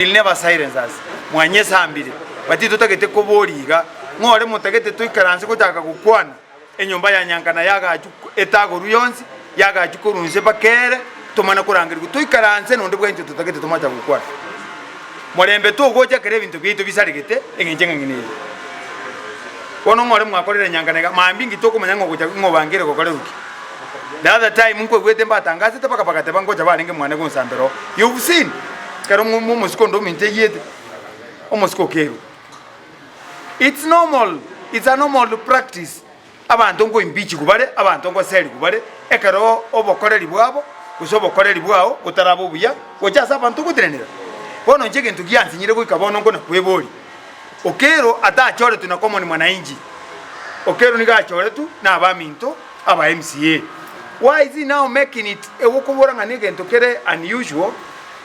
Will never silence us mwanyesambire but totagete koboria iga ng'a ore motagete toikaranse gochaka gokwana enyomba ya nyankana yagachwa etagorwa yonsi yagachwa korwa inse mpaka ere tomana korangerigwa toikaranse nonde bwensi totagete tomacha gokwana. Morembe togocha ekero ebinto biaito bisaregete eng'encho eng'ang'ina eye. Bono ng'a ore mwakorire nyankana iga mambia inki tokomanya ng'a ogocha ng'a obangire gokorerwa ki? The other time nkoigwete mbatangasete mpaka bagateba ngocha barenge mwane gonsambera oo. You've seen ekero omosike onde ominto eyiete, omosike okerwa. It's normal, it's a normal practice abanto nko impeachigwa bare, abanto ngoserigwa bare, ekero obokoreri bwabo gose obokoreri bwao botaraba obuya gocha ase abanto ogotenenera. Bono inche egento giansinyire goika bono nkona kweboria, Okero atachoretwe na common mwananchi, Okero nigo achoretwe na abaminto aba MCA. Why is he now making it egokobora ng'a negento kere unusual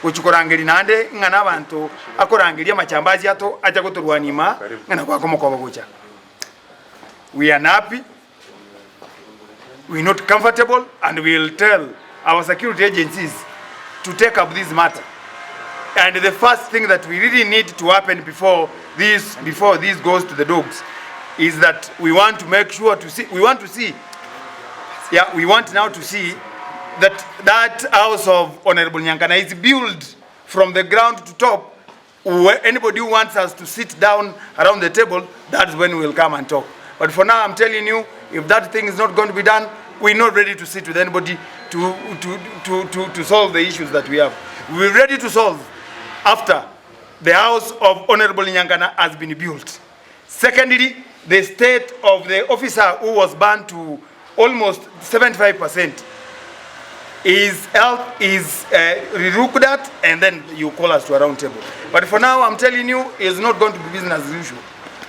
gochia korangeria naende ng'a nabanto akorangeria amachambasi ato acha gotorwania imaa ng'a nabo akomokoba gocha. We are unhappy, we not comfortable and we will tell our security agencies to take up this matter. And the first thing that we really need to happen before this, before this goes to the dogs is that we want to make sure to see, we want to see, yeah, we want now to see that that house of Honorable Nyankana is built from the ground to top. Where anybody who wants us to sit down around the table, that's when we'll come and talk. But for now, I'm telling you, if that thing is not going to be done, we're not ready to sit with anybody to, to, to, to, to solve the issues that we have. We're ready to solve after the house of Honorable Nyangana has been built. Secondly, the state of the officer who was burned to almost 75% his health is uh, relooked at and then you call us to a round table. But for now, I'm telling you, it's not going to be business as usual.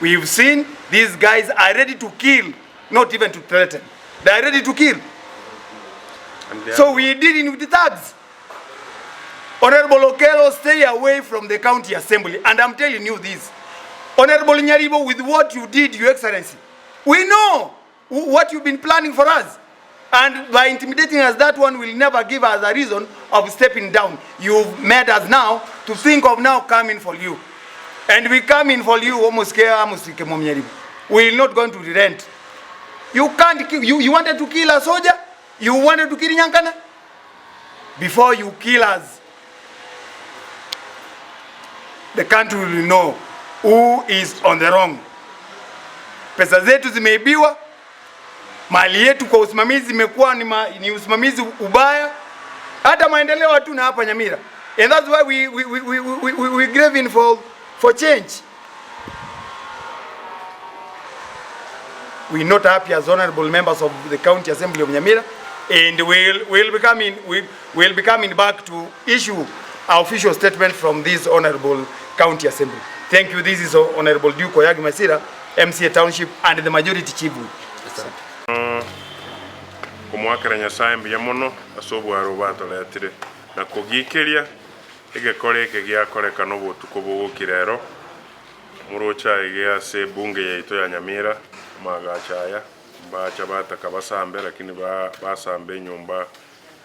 We've seen these guys are ready to kill, not even to threaten. They are ready to kill. So we're dealing with the thugs. Honorable Okello, stay away from the county assembly. And I'm telling you this. Honorable Nyaribo, with what you did, Your Excellency, we know what you've been planning for us. And by intimidating us, that one will never give us a reason of stepping down. You've made us now to think of now coming for you. And we come in for you, almost We will not going to relent. You can't kill, you, you wanted to kill a soldier? You wanted to kill Nyankana? Before you kill us, the country will know who is on the wrong. Pesa zetu zimeibiwa, mali yetu kwa usimamizi imekuwa ni, ma, ni usimamizi ubaya, hata maendeleo hatuna hapa Nyamira. And that's why we, we, we, we, we, we, we grieving for, for change. We not happy as honorable members of the County Assembly of Nyamira and we'll, we'll, be coming, we, we'll be coming back to issue our official statement from this honorable County Assembly. Thank you. This is Honorable Duke Oyagi Masira, MCA Township and the Majority Chief Whip. Komoakera Nyasae mbuya mono ase obwaro obwatoretire, na kogiikeria egekora eke giakorekana obotuko bogokira ero, Moroche aiga ase ebunge yaito ya Nyamira, amaagacho aya, mbacha bataka basambe lakini basambe enyomba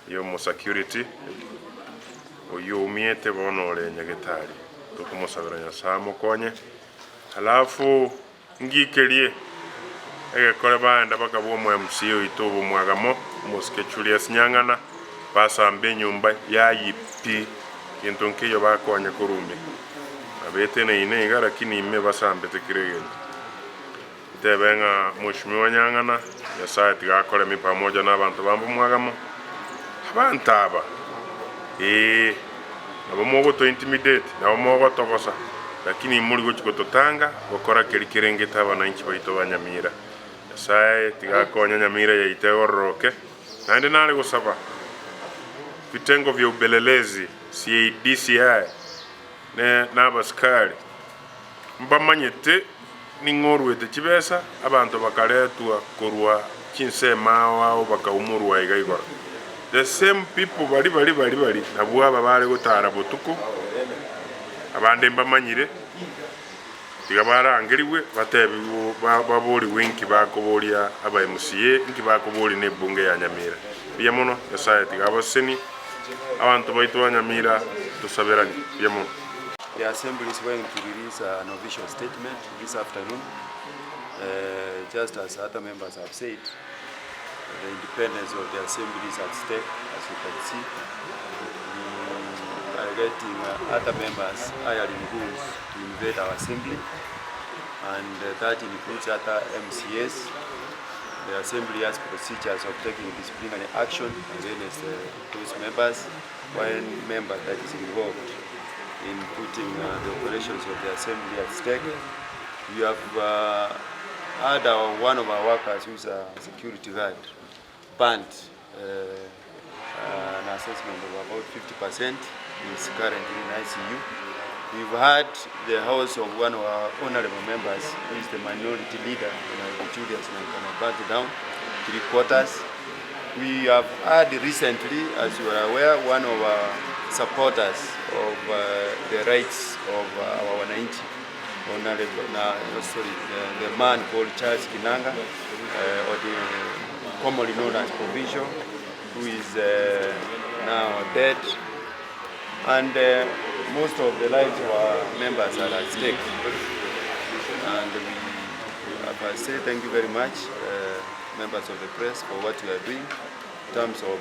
y'omosecurity oyio oumiete bono ore nyagetari. Tokomosabera Nyasae amokonye. Alafu ngikerie egekore baenda bakabua omo MCA oito obomwagamo omosike Julius Nyang'ana basambe enyomba yaye pi gento nkeiyo bakonya korwa ime. Nabo eteneine iga lakini ime basambete kera egento. Ntebe ng'a Mweshimiwa Nyang'ana, Nyasae tiga akoremi pamoja na abanto ba mbomwagamo. Abanto aba, ee, nabo mogoto intimidate, nabo mogotogosa, lakini imori gochi gototanga gokora keria kerengete abananchi baito ba Nyamira. Nyasae tiga akonye Nyamira yaito egororoke. Naende nare gosaba vitengo vya upelelezi, CID, DCI, ne nabasikari, mbamanyete ning'o oruete chibesa, abanto bakaretwa korwa chinsemo ao ao bakaumorwa iga igoro. The same people baria baria baria baria nabwo aba bare gotara botuko, abande mbamanyire, tiga barangerigwe batebigwe baborigwe inki bakoboria aba MCA, inki bakoboria na ebunge ya Nyamira. Mbuya mono, Nyasaye tiga abasesenie, abanto baito ba Nyamira tosaberane, mbuya mono. The assembly is going to release an official statement this afternoon. Just as other members have said, the independence of the assembly is at stake, as you can see. We are getting other members hiring goons to invade our assembly, and that includes other MCAs. The assembly has procedures of taking disciplinary action against those members. One member that is involved in putting the operations of the assembly at stake. We have had our, one of our workers who is a security guard burnt an assessment of about 50%. He is currently in ICU. We've had the house of one of our honorable members, who is the minority leader, Honorable Julius Nyangana, burnt down three quarters. We have had recently, as you are aware, one of our supporters of the rights of our wananchi, honorable, no, sorry, the man called Charles Kinanga, or the commonly known as Provision, who is now dead. And most of the lives of our members are at stake. And we, I say thank you very much, members of the press, for what you are doing in terms of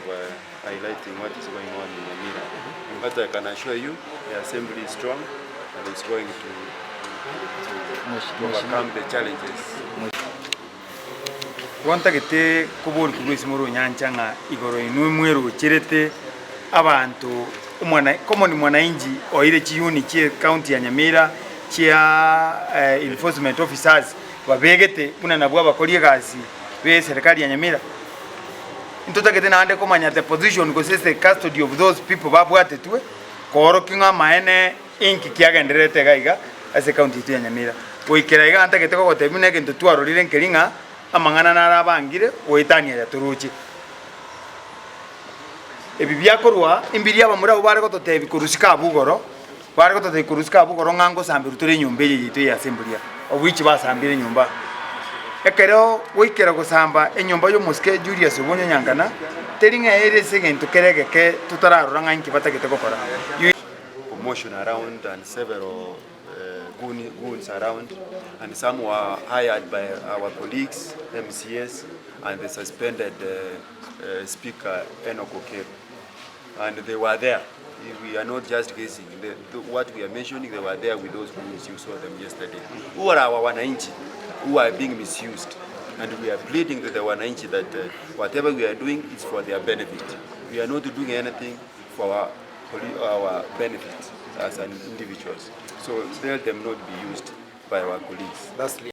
highlighting what is going on in Nyamira. But I can assure you, the assembly is strong and is going to overcome the challenges. Igo ntagete koboria korwa ase more onyancha ng'a igoro inwe mwerocherete abanto omwana common mwananchi oire chiuni chie county ya Nyamira chia enforcement officers babegete buna nabwo abakori egasi be serikali ya Nyamira. Ntotagete naende komanya the position gose the custody of those people babwatetwe koorokia ng'a amaene inki kiagendererete iga iga ase ecounty yaito ya Nyamira. Goikera iga ntagete kogotebia buna egento twarorire nkeri ng'a amang'ana naro abangire goetania aya toroche. Ebi biakorwa imbiria abamura abwo bare gototebia korwa isiko abwo igoro, bare gototebia korwa isiko abwo igoro ng'a ngosamberwa tore enyomba eye yaito ya assembly aa, obwichi basambire enyomba. Ekero goikera gosamba enyomba y'omosike Julius Obonyo Nyankana, teri ng'a ere ase egento kere egeke totararora ng'a inki batagete gokora. You. Commotion around and several goons around and some were hired by our colleagues MCAs and the suspended speaker Enock Okello and they were there. We are not just guessing. What we are mentioning, they were there with those goons, you saw them yesterday, who are our wananchi, who are being misused. And we are pleading to the wananchi that whatever we are doing is for their benefit. We are not doing anything for our benefit as an individuals. So let them not be used by our colleagues. Lastly,